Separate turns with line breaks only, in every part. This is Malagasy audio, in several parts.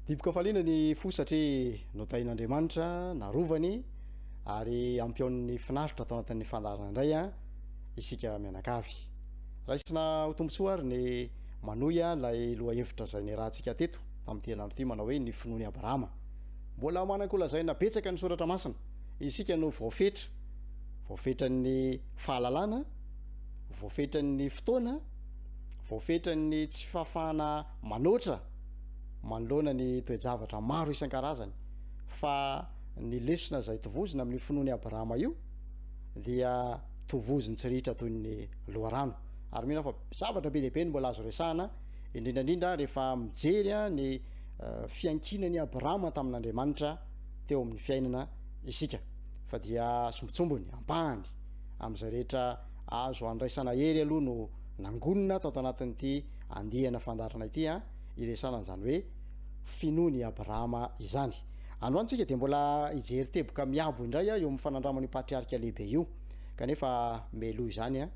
Dibo-kafaliana ny fo satria notahin'Andriamanitra, narovany ary ampihaoniny finaritra tao anatin'ny fandaharana indray isika mianakavy. Raisina ho tombontsoa ary ny manohy ilay lohahevitra izay niarahantsika teto tamin'ity herinandro ity manao hoe ny finoan'i Abrahama. Mbola manan-kolazaina betsaka ny soratra masina. Isika no voafetra, voafetran'ny fahalalana, voafetran'ny fotoana, voafetran'ny tsy fahafahana manoatra manoloana ny toe-javatra maro isan-karazany fa ny lesona izay tovozina amin'io finoan'i Abrahama io dia tovoziny tsy ritra toy ny loharano. Ary mino aho fa zavatra be dia be no mbola azo resahana, indrindra indrindra rehefa mijery ny fiankinan'i Abrahama tamin'Andriamanitra teo amin'ny fiainana isika. Fa dia sombintsombiny, ampahany amin'izay rehetra azo andraisana hery aloha no nangonina tato anatin'ity andiana fandaharana ity hiresahana an'izany hoe finoan'i Abrahama izany. Androany tsika dia mbola hijery teboka miabo indray eo amin'ny fanandraman'io patriarika lehibe io. Kanefa mialoha izany,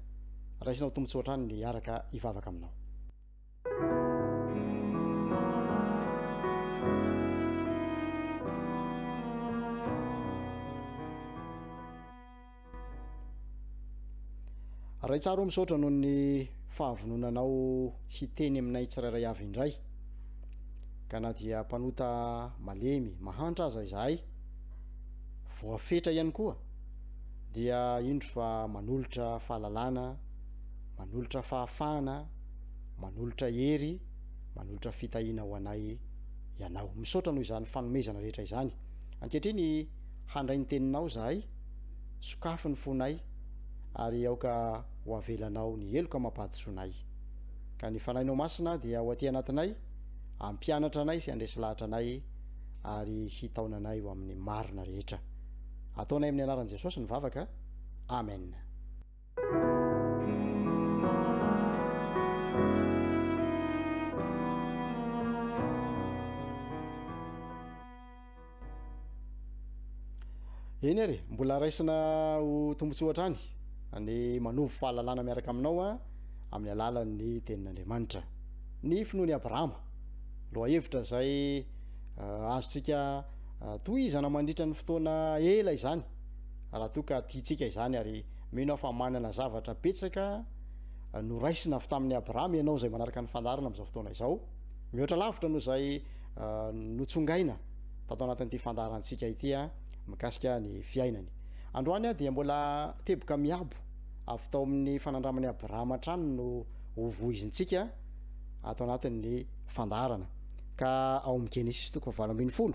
raisina ho tombontsoa hatrany ny hiaraka hivavaka aminao. Ray tsara o misaotra noho ny fahavononanao hiteny aminay tsirairay avy indray. Ka na dia mpanota malemy, mahantra aza izahay, voafetra ihany koa, dia indro fa manolotra fahalalana, manolotra fahafahana, manolotra hery, manolotra fitahiana ho anay Ianao. Misaotra noho izany fanomezana rehetra izany. Ankehitriny handray ny teninao izahay, sokafy ny fonay ary aoka ho avelanao ny heloka amam-pahadisoanay. Ka ny Fanahinao Masina dia ho aty anatinay, hampianatra anay sy handresy lahatra anay ary hitaona anay ho amin'ny marina rehetra. Ataonay amin'ny anaran'i Jesosy ny vavaka. Amen. Eny ary e, mbola raisina ho tombontsoa hatrany ny manovo fahalalana miaraka aminao amin'ny alalan'ny tenin'Andriamanitra. Ny finoan'i Abrahama, lohahevitra izay azontsika tohizana mandritra ny fotoana ela izany raha toa ka tiantsika izany ary mino aho fa manana zavatra betsaka noraisina avy tamin'i Abrahama ianao izay manaraka ny fandaharana amin'izao fotoana izao. Mihoatra lavitra noho izay notsongaina tato anatin'ity fandaharantsika ity mikasika ny fiainany. Androany dia mbola teboka miabo avy tao amin'ny fanandraman'i Abrahama hatrany no hovoizintsika ato anatin'ny fandaharana. Ka ao amin'ny Genesisy toko fahavalo ambin'ny folo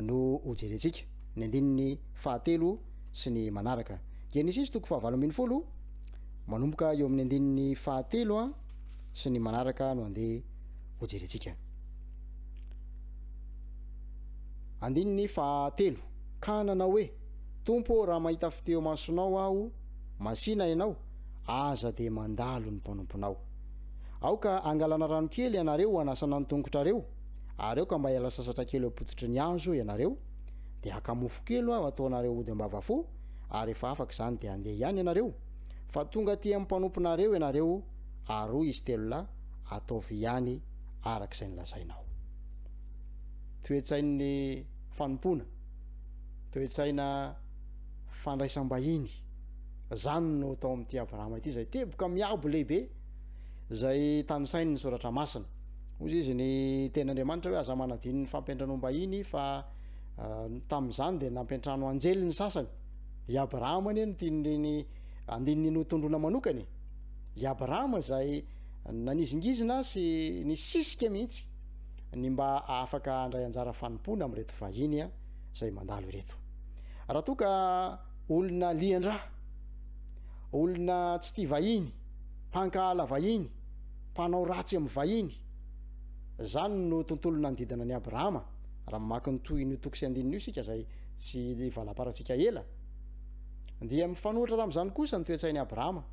no hojerentsika ny andininy fahatelo sy ny manaraka. Genesisy toko fahavalo ambin'ny folo manomboka eo amin'ny andininy fahatelo sy ny manaraka no andeha hojerentsika. Andininy fahatelo, Ka nanao hoe, Tompo ô, raha mahita fitia eo imasonao aho, masìna Ianao, aza dia mandalo ny mpanomponao. Aoka hangalana rano kely ianareo hanasana ny tongotrareo, ary aoka mba hiala sasatra kely eo am-pototry ny hazo ianareo, dia haka mofo kely aho hataonareo ody am-bavafo, ary rehefa afaka izany dia handeha ihany ianareo. Fa tonga aty amin'ny mpanomponareo ianareo, ary hoy izy telo lahy, Ataovy ihany araka izay nolazainao. Toe-tsain'ny fanompoana, toe-tsaina fandraisam-bahiny, izany no tao amin'ity Abrahama ity, izay teboka miabo lehibe izay tanisain'ny ny soratra masina. Hoy izy ny tenin'Andriamanitra hoe aza manadino ny fampiantranoam-bahiny fa tamin'izany dia nampiantrano anjely ny sasany. I Abrahama anie no tian'ireny andininy notondroina manokana e. I Abrahama izay nanizingizina sy nisisika mihitsy ny mba afaka handray anjara fanompoana amin'ireto vahiny izay mandalo ireto. Raha toa ka olona lian-draha, olona tsy tia vahiny, mpankahala vahiny, mpanao ratsy amin'ny vahiny, izany no tontolo nanodidina an'i Abrahama, raha mamaky ny tohin'io toko sy andininy io isika izay tsy hivalamparantsika ela, dia mifanohitra tamin'izany kosa ny toe-tsain'i Abrahama.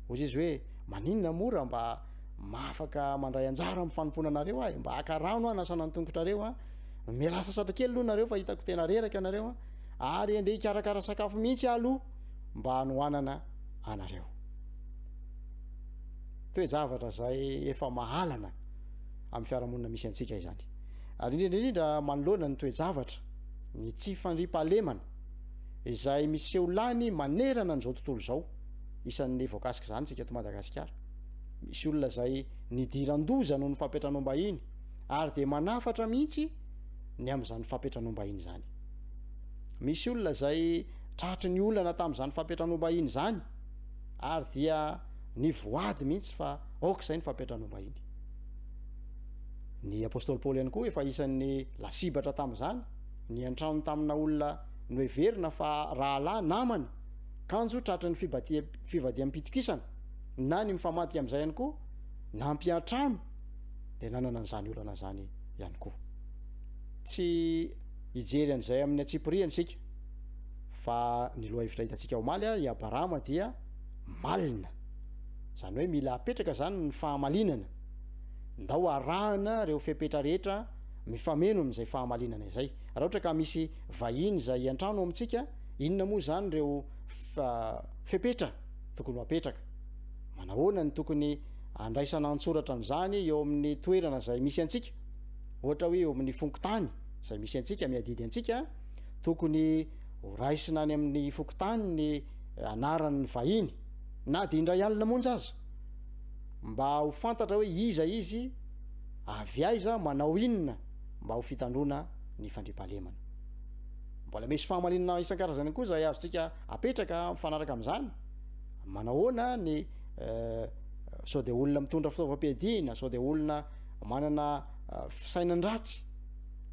Hoy izy hoe, Maninona moa raha mba afaka mandray anjara amin'ny fanompoana anareo aho e? Mba haka rano aho hanasana ny tongotrareo aho. Mialà sasatra kely aloha nareo fa hitako tena reraka ianareo an. Ary andeha hikarakara sakafo mihitsy aho aloha mba hanohanana anareo. Toe-javatra izay efa mahalana amin'ny fiarahamonina misy antsika izany. Ary indrindra indrindra manoloana ny toe-javatra, ny tsy fandriampahalemana izay miseho lany manerana an'izao tontolo izao, isan'ny voakasik'izany isika eto Madagasikara. Misy olona izay nidiran-doza noho ny fampiantranoam-bahiny ary dia manafatra mihitsy ny amin'izany fampiantranoam-bahiny izany. Misy olona izay tratry ny olana tamin'izany fampiantranoam-bahiny izany ary dia nivoady mihitsy fa aoka izay ny fampiantranoam-bahiny. Ny apostoly Paoly ihany koa efa isan'ny lasibatra tamin'izany, niantrano tamina olona noheverina fa rahalahy namana, kanjo tratry ny fivadiham-pitokisana na ny mifamadika amin'izay ihany koa, nampiantrano dia nanana an'izany olana izany ihany koa. Tsy hijery an'izay amin'ny antsipiriany isika fa ny lohahevitra hitantsika omaly, i Abarama dia malina. Izany hoe mila apetraka izany ny fahamalinana. Ndao arahana ireo fepetra rehetra mifameno amin'izay fahamalinana izay. Raha ohatra ka misy vahiny izay hiantrano ao amintsika, inona moa izany ireo fepetra tokony ho apetraka? Manahoana ny tokony andraisana an-tsoratra an'izany eo amin'ny toerana izay misy antsika? Ohatra hoe eo amin'ny fokontany izay misy antsika, miadidy antsika, tokony ho raisina any amin'ny fokontany ny anaran'ny vahiny, na dia indray alina monja aza. Mba ho fantatra hoe iza izy, avy aiza, manao inona, mba ho fitandroana ny fandriampahalemana. Mbola misy fahamarinana isan-karazany koa izay azontsika apetraka mifanaraka amin'izany. Manahoana ny sao dia olona mitondra fitaovam-piadiana, sao dia olona manana fisainan-dratsy,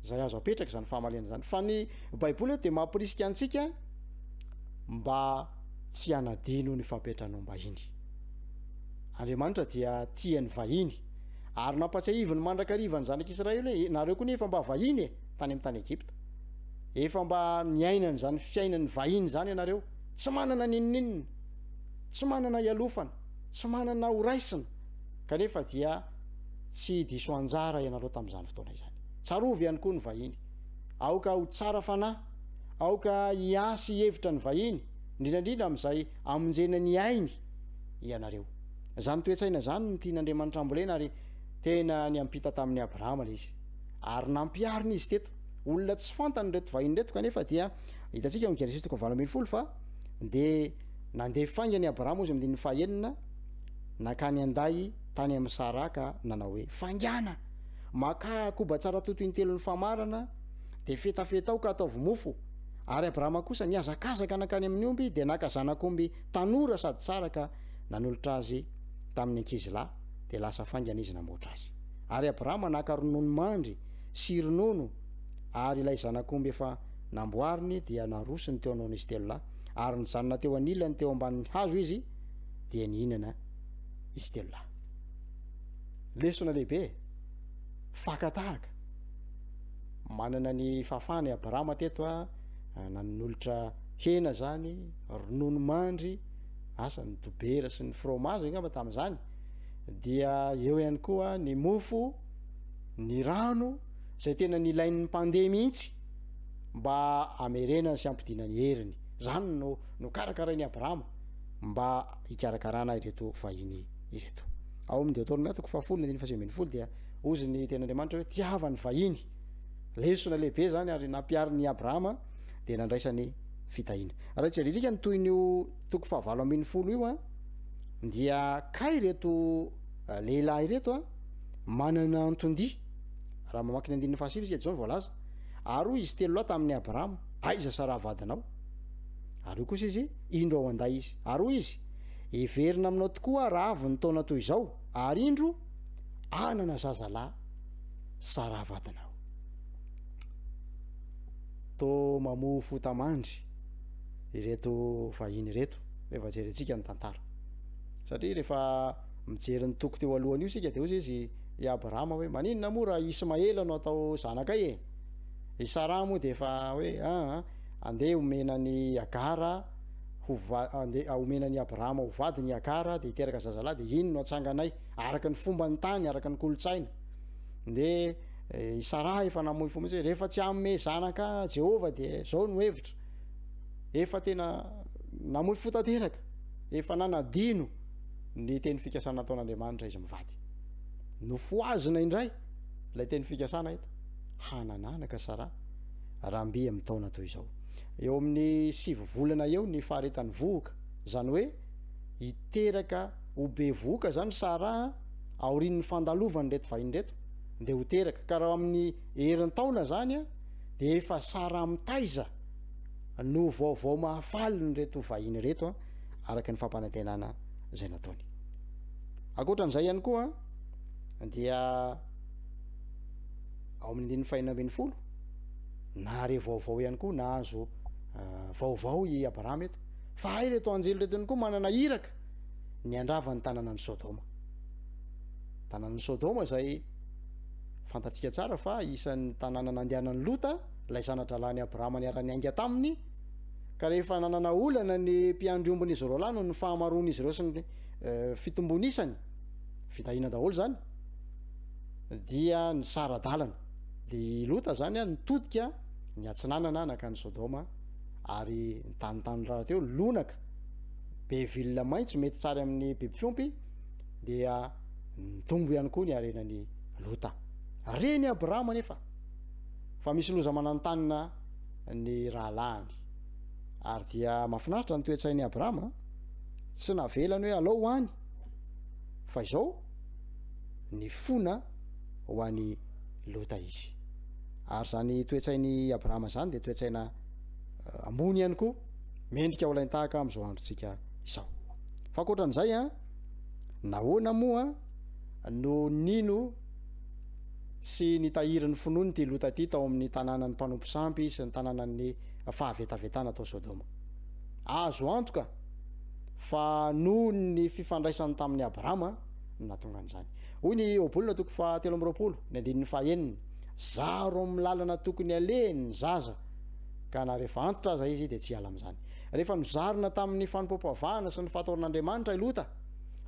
izay azo apetraka izany fahamarinana izany. Fa ny Baiboly dia mampirisika antsika mba tsy hanadino ny fampiantranoam-bahiny. Andriamanitra dia tia ny vahiny, ary nampatsiahiviny mandrakariva ny zanak'Israely hoe, nareo koa nefa mba vahiny e, tany amin'ny tany Egypta. Efa mba niaina an'izany fiainan'ny vahiny izany ianareo, tsy manana n'inon'inona, tsy manana hialofana, tsy manana ho raisina, kanefa dia tsy diso anjara ianareo tamin'izany fotoana izany. Tsarovy ihany koa ny vahiny. Aoka ho tsara fanahy, aoka hiasy hihevitra ny vahiny, indrindra indrindra amin'izay hamonjena ny ainy ianareo. Izany toe-tsaina izany no tian'Andriamanitra hambolena ary tena niampita tamin'i Abrahama ilay izy. Ary nampiharina izy teto. Olona tsy fantany ireto vahiny ireto kanefa dia hitantsika ao amin'ny Genesisy toko 18 fa dia nandeha faingana i Abrahama hozy amin'ny andininy fahenina nankany an-day tany amin'i Saraha ka nanao hoe, Faingàna! Makà koba tsara toto intelon'ny famarana, dia fetafetao ka ataovy mofo. Ary Abrahama kosa nihazakazaka nankany amin'ny omby dia naka zanak'omby tanora sady tsara ka nanolotra azy tamin'ny ankizilahy, dia lasa faingana izy namboatra azy. Ary Abrahama naka ronono mandry sy ronono ary ilay zanak'omby efa namboariny dia narosony teo anoloan'izy telo lahy, ary nijanona teo anilany teo ambanin'ny hazo izy, dia nihinana izy telo lahy. Lesona lehibe e! Faka tahaka. Manana ny fahafahana i Abrahama teto a, nanolotra hena zany, ronono mandry, asa ny dobera sy ny fromage angamba tamin'izany, dia eo ihany koa ny mofo, ny rano, izay tena nilain'ny mpandeha mihitsy mba hamerenany sy hampidinany heriny. Zany no nokarakarain'i Abrahama mba hikarakarana ireto vahiny ireto. Ao amin'ny Deoteronomia toko fahafolo ny andininy fahasivy ambin'ny folo dia hozy ny tenin'Andriamanitra hoe tiava ny vahiny. Lesona lehibe izany ary nampiharin'i Abrahama dia nandraisany fitahiana. Raha jerentsika ny tohin'io toko fahavalo ambin'ny folo io a, dia kay ireto eh, lehilahy ireto a, manana anton-dia. Raha mamaky ny andininy fahasivy isika dia izao no voalaza. Ary hoy izy telo lahy tamin'i Abrahama, aiza Saraha vadinao? Ary hoy kosa izy, indro ao an-day izy. Ary hoy izy, heverina aminao tokoa raha avy ny taona toy izao, ary indro hanana zazalahy Saraha vadinao. Toa mamoa fota-mandry ireto vahiny ireto rehefa jerentsika ny tantara. Satria rehefa mijery ny toko teo alohany io isika dia hoy izy i Abrahama hoe maninona moa raha Ismaela no atao zanakay e? I Saraha moa dia efa hoe aa andeha homena an'i Agara ho va- andeha homena an'i Abrahama ho vadiny i Agara dia hiteraka zazalahy dia iny no atsanganay araka ny fomban'ny tany, araka ny kolontsaina. Dia i Saraha efa namoy fo mihitsy hoe rehefa tsy hanome zanaka Jehovah dia zao no hevitra. Efa tena namoy fo tanteraka, efa nanadino ny teny fikasana nataon'Andriamanitra izy mivady. Nofohazina indray ilay teny fikasana eto. Hanana anaka Saraha raha mby amin'ny taona toy izao. Eo amin'ny 9 volana eo ny faharetan'ny vohoka, izany hoe hiteraka ho bevohoka izany Saraha aorian'ny fandalovan'ireto vahiny ireto dia ho teraka. Ka raha amin'ny herintaona izany dia efa Saraha mitaiza no vaovao mahafaly ireto vahiny ireto araka ny fampanantenana izay nataony. Ankoatran'izay ihany koa dia ao amin'ny andininy fahenina ambin'ny folo, nahare vaovao ihany koa, nahazo vaovao i Abrahama eto, fa hay ireto anjely ireto ihany koa manana iraka ny handrava ny tanànan'i Sodoma. Tanànan'i Sodoma izay fantatsika tsara fa isan'ny tanàna nandehanan'i Lota, ilay zana-drahalahin'i Abrahama niara-niainga taminy, ka rehefa nanana olana ny mpiandry ombin'izy roalahy noho ny fahamaroan'izy ireo sy ny fitombon'isany, fitahiana daholo izany, dia nisara-dalana. Dia i Lota izany nitodika niatsinanana nankany Sodoma, ary ny tanintany rahateo lonaka, be vilona maitso mety tsara amin'ny biby fiompy, dia nitombo ihany koa ny harenan'i Lota. Ren'i Abrahama anefa fa misy loza mananontanona ny rahalahiny. Ary dia mahafinaritra ny toe-tsain'i Abrahama, tsy navelany hoe alao ho any, fa izao nifona ho an'i Lota izy. Ary izany toe-tsain'i Abrahama izany dia toe-tsaina ambony ihany koa, mendrika ho alain-tahaka amin'izao androntsika izao. Fa ankoatran'izay, nahoana moa no nino sy nitahiry ny finoany ity Lota ity tao amin'ny tanànan'ny mpanompo sampy sy ny tanànan'ny fahavetavetana tao Sodoma? Azo antoka fa noho ny fifandraisany tamin'i Abrahama no nahatonga an'izany. Hoy ny Ohabolana toko faha-23, ny andininy faha-6, Zaro amin'ny lalana tokony alehiny ny zaza, ka na rehefa antitra aza izy dia tsy hiala amin'izany. Rehefa nozarina tamin'ny fanompoam-pivavahana sy ny fahataoran'Andriamanitra i Lota,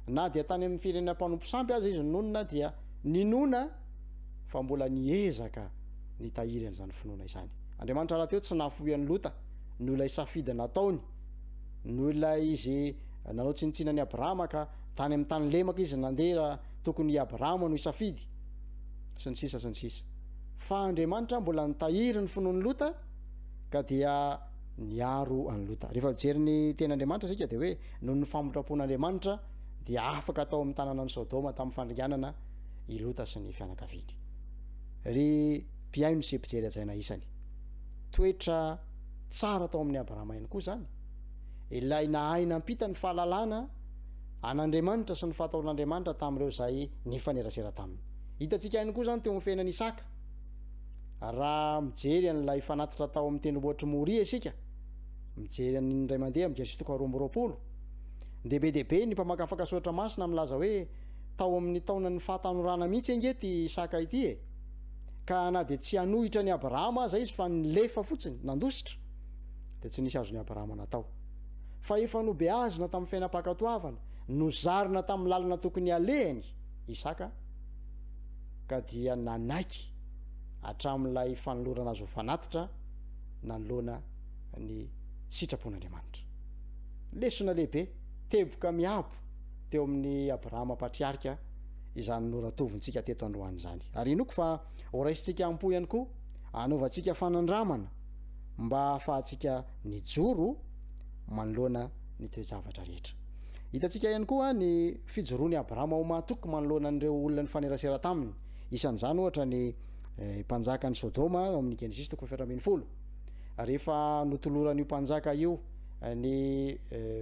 na dia tany amin'ny firenena mpanompo sampy aza izy no nonina, dia ninoana fa mbola niezaka nitahiry an'izany finoana izany. Andriamanitra rahateo tsy nahafoy an'i Lota noho ilay safidy nataony, noho ilay izy nanao tsinontsinona an'i Abrahama ka tany amin'ny tany lemaka izy nandeha raha tokony i Abrahama no hisafidy, sy ny sisa sy ny sisa. Fa Andriamanitra mbola nitahiry ny finoan'i Lota ka dia niaro an'i Lota. Rehefa mijery ny tenin'Andriamanitra isika dia hoe noho ny famindram-pon'Andriamanitra dia afaka tao amin'ny tanànan'i Sodoma tamin'ny fandringanana i Lota sy ny fianakaviany. Ry mpihaino sy mpijery hajaina isany, toetra tsara tao amin'i Abrahama ihany koa izany, ilay nahay nampita ny fahalalana an'Andriamanitra sy ny fahataoran'Andriamanitra tamin'ireo izay nifanerasera taminy. Hitantsika ihany koa izany teo amin'ny fiainan'i Isaka. Raha mijery an'ilay fanatitra tao amin'ny tendrombohitr'i Moria isika, mijery an'iny indray mandeha amin'ny Genesisy toko faha-22, dia be dia be ny mpamakafaka soratra masina milaza hoe tao amin'ny taonan'ny fahatanorana mihitsy ange ity Isaka ity e! Ka na dia tsy hanohitra an'i Abrahama aza izy fa nilefa fotsiny, nandositra, dia tsy nisy azon'i Abrahama natao. Fa efa nobeazina tamin'ny fiainam-pankatoavana, nozarina tamin'ny lalana tokony halehany Isaka, ka dia nanaiky hatramin'ilay fanolorana azy ho fanatitra nanoloana ny sitrapon'Andriamanitra. Lesona lehibe, teboka miabo teo amin'i Abrahama patriarika izany noratovintsika teto androany izany. Ary inoako fa horaisintsika am-po ihany koa hanaovantsika fanandramana mba hahafahantsika nijoro manoloana ny toe-javatra rehetra. Hitantsika ihany koa ny fijoroan'i Abrahama ho mahatoky manoloana an'ireo olona nifanerasera taminy. Isan'izany ohatra ny mpanjakan'i Sodoma ao amin'ny Genesisy toko faha-14. Rehefa notoloran'io mpanjaka io ny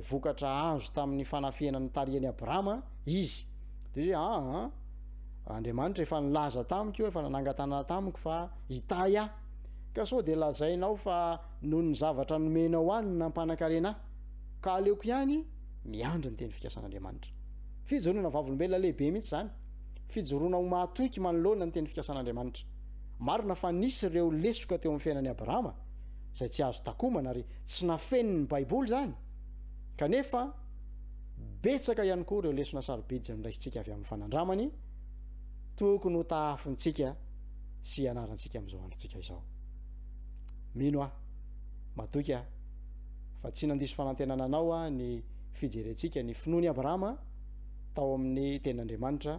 vokatra azo tamin'ny fanafihana notarihan'i Abrahama izy, dia izy hoe, aa, Andriamanitra efa nilaza tamiko, efa nanangan-tanana tamiko fa hitahy ahy. Ka sao dia lazainao fa noho ny zavatra nomenao ahy no nampanan-karena ahy, ka aleoko ihany miandry ny teny fikasan'Andriamanitra. Fijoroana vavolombelona lehibe mihitsy izany, fijoroana ho mahatoky manoloana ny teny fikasan'Andriamanitra. Marina fa nisy ireo lesoka teo amin'ny fiainan'i Abrahama izay tsy azo takomana ary tsy nafenin'ny Baiboly izany, kanefa betsaka ihany koa ireo lesona sarobidy izay noraisintsika avy amin'ny fanandramany, tokony hotahafintsika sy hianarantsika amin'izao androntsika izao. Mino aho, matoky aho, fa tsy nandiso fanantenana anao aho ny fijerentsika ny finoan'i Abrahama tao amin'ny Tenin'Andriamanitra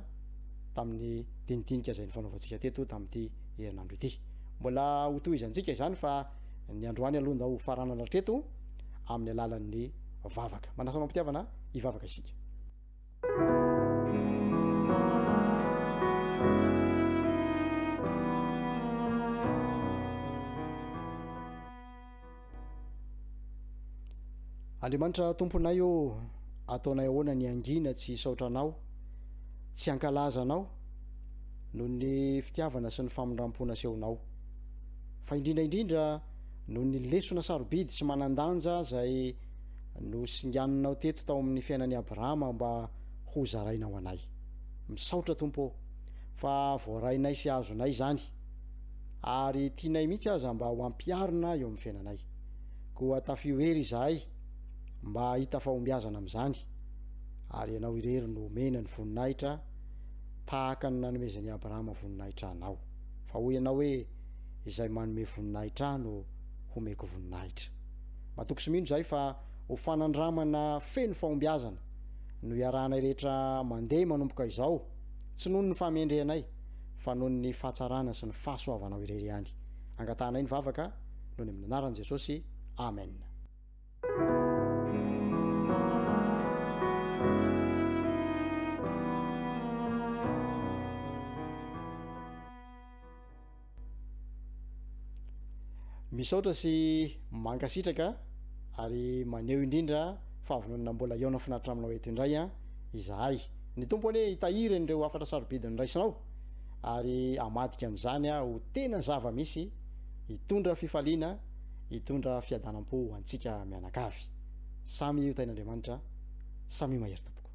tamin'ny dinidinika izay nifanaovantsika teto tamin'ity herinandro ity. Mbola hotohizantsika izany fa ny androany aloha ndao hofaranana hatreto amin'ny alalan'ny vavaka. Manasa anao am-pitiavana hivavaka isika. Andriamanitra Tomponay ô, ataonay ahoana ny hangina tsy hisaotra Anao, tsy hankalaza Anao, noho ny fitiavana sy ny famindram-po nasehonao, fa indrindra indrindra noho ny lesona sarobidy sy manan-danja izay nosinganinao teto tao amin'ny fiainan'i Abrahama mba hozaraina ho anay. Misaotra Tompo ô, fa voarainay sy azonay izany. ary tianay mihitsy aza mba ho ampiharina eo amin'ny fiainanay. Koa tafio hery izahay mba hahita fahombiazana amin'izany, ary Ianao irery no omena ny voninahitra tahaka ny nanomezan'i Abrahama voninahitra Anao. Fa hoy Ianao hoe, Izay manome voninahitra Ahy no homeko voninahitra. Matoky sy mino izahay fa ho fanandramana feno fahombiazana no iarahanay rehetra mandeha manomboka izao, tsy noho ny fahamendrehanay, fa noho ny fahatsarana sy ny fahasoavanao irery ihany. Angatahanay ny vavaka noho ny amin'ny anaran'i Jesosy. Amen. Misaotra sy mankasitraka ary maneho indrindra fahavononana mbola hihaona finaritra aminao eto indray an izahay. Ny Tompo anie hitahiry an'ireo hafatra sarobidy noraisinao ary hamadika an'izany ho tena zava-misy hitondra fifaliana, hitondra fiadanam-po ho antsika mianakavy. Samy ho tahin'Andriamanitra, samia mahery tompoko.